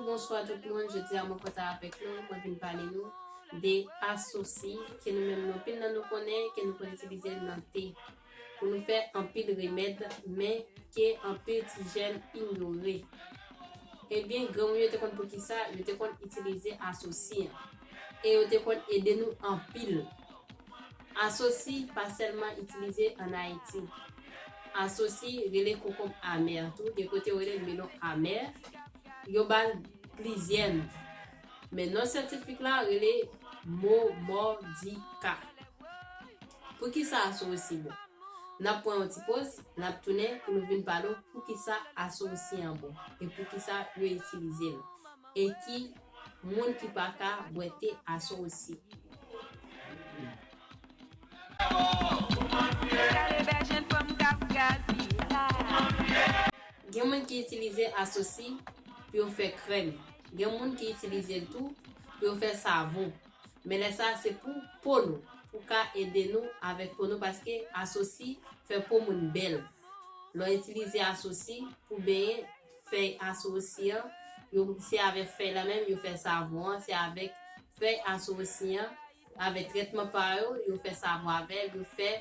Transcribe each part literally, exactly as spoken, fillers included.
Bonswa tout moun, jodi a mwen kontan avèk nou, mwen vin pale nou de asosi ke nou menm nou, anpil nan nou konnen, ke nou konn itilize nan te. Pou nou fè anpil remèd, men ke anpil ti jèn inyore. Ebyen, granmoun yo te konn poukisa yo te konn itilize asosi an. E yo te konn ede nou anpil. Asosi pa sèlman itilize ann Ayiti. Asosi rele konkonm amè tou, gen kote yo rele melon amè. Yo ba l plizyè non. Men non syantifik la rele momodika. Poukisa asosi bon? N ap pran yon ti poz, n ap tounen pou nou vin pale w poukisa asosi an bon e poukisa yo itilize l e ki moun ki pa ka bwè te asosi. Gen moun ki itilize asosi pou yo fè krèm. Gen moun ki itilize l tou pou yo fè savon. Men lè sa a se pou po nou, pou ka ede nou avèk po nou, paske asosi fè po moun bèl. Lè w itilize asosi pou benyen, fèy asosi an, yo, se avèk fèy la menm yo fè savon an, se avèk fèy asosi an, avèk trètman pa yo, yo fè savon avè l, yo fè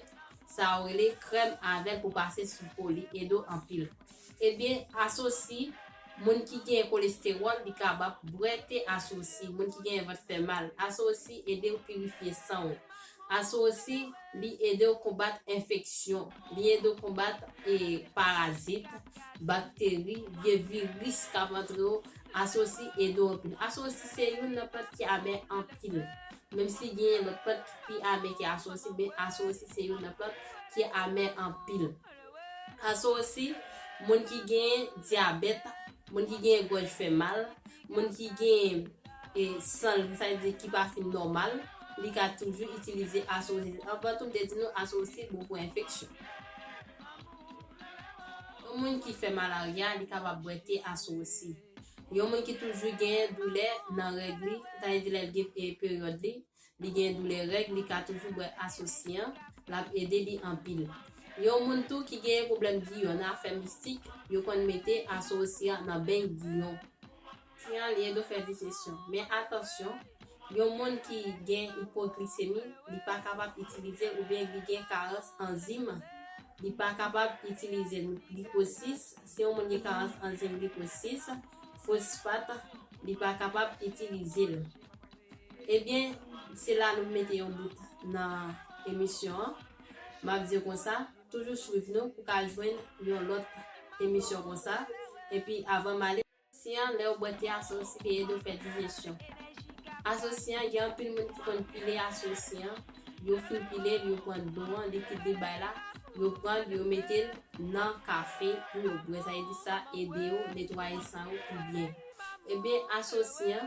sa yo rele krèm avè l pou pase sou po, li ede w anpil. Ebyen, asosi, moun ki gen kolestewòl, li kapab bwè te asosi. Moun ki gen vant fè mal, asosi ede w pirifye san w. Asosi, li ede w konbat enfeksyon. Li ede w konbat, e, parazit, bakteri, vye viris k ap antre w. Asosi ede w anpil. Asosi se youn nan plant ki amè anpil. Menm si genyen lòt plant ki pi amè ke asosi, men asosi se youn nan plant ki amè anpil. Asosi, moun ki gen dyabèt, moun ki gen gòj fè mal, moun ki gen, e, san l, sa vle di ki pa fin nòmal, li ka toujou itilize asosi. Anvan tou, m te di nou, asosi bon pou enfeksyon. Yon moun ki fè malarya, li kapab bwè te asosi. Yon moun ki toujou gen doulè nan règ li, sa vle di lè l gen, e, peryòd li, li gen doulè règ, li ka toujou bwè asosi an, l ap ede li anpil. Yon moun tou ki gen pwoblèm giyon nan afè mistik, yo konn mete asosi an nan beny giyon. Asosi an, li ede w fè dijesyon. Men atansyon, yon moun ki gen ipoglisemi, li pa kapab itilize l oubyen li gen karans anzim, li pa kapab itilize l. Glikosis, si yon moun gen karans anzim glikosis, fosfat, li pa kapab itilize l. Ebyen, se la nou mete yon bout nan emisyon an. M ap di w konsa, toujou swiv nou pou ka jwenn yon lòt emisyon konsa. Epi, avan m ale, asosi an, lè w bwè te asosi, li ede w fè dijesyon. Asosi an, gen anpil moun ki konn pile asosi an. Yo fin pile l, yo pran dlo an, likid li bay la, yo pran l, yo mete l nan kafe pou yo bwè. Sa vle di sa ede yo netwaye san yo pi byen. Ebyen, asosi an,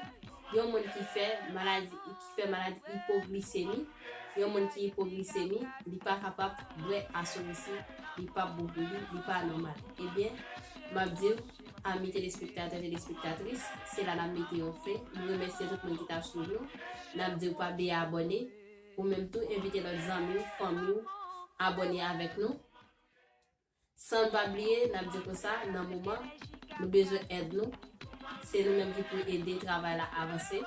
yon moun ki fè maladi, ki fè maladi ipoglisemi, yon moun ki ipoglisemi, li pa kapab bwè asosi, li pa bon pou li, li pa nòmal. Ebyen, m ap di w, ami telespektatè, telespektatris, se la n ap mete yon fen. Nou remèsye tout moun ki t ap swiv nou. N ap di w pa bliye abòne. Ou menm tou, envite lòt zanmi w, fanmi w, abòne avèk nou. San n pa bliye, n ap di konsa, nan moman, nou bezwen èd nou. Se nou menm ki pou ede travay la avanse.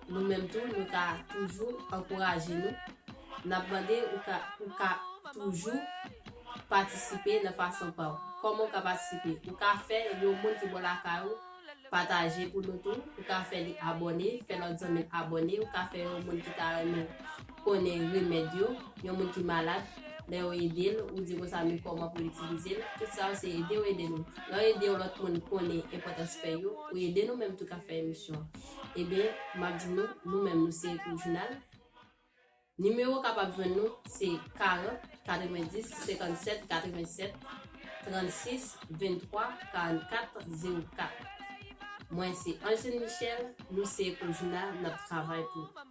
Nou menm tou, nou ka toujou ankouraje nou. N ap mande ou ka, ou ka toujou patisipe nan fason pa w. Kòman w ka patisipe? Ou ka fè yon moun ki bò lakay ou pataje pou nou tou. Ou ka fè li abòne, fè lòt zanmi l abòne. Ou ka fè yon moun ki ta renmen konnen remèd yo, yon moun ki malad, lè yo ede l, ou di konsa, men kòman pou l itilize l. Tout sa yo se ede w ede nou. Lè w ede yon lòt moun konnen enpòtans fèy yo, ou ede nou menm tou k ap fè emisyon an. Ebyen, m ap di nou, nou menm, nou se Echo Jounal. Nimewo w kapab jwenn nou se karant, katrevendis, senkannsèt, katrevennsèt, trannsis, venntwa, karannkat, zewo kat. Mwen se Angeline Michel, nou se Echo Jounal, n ap travay pou ou.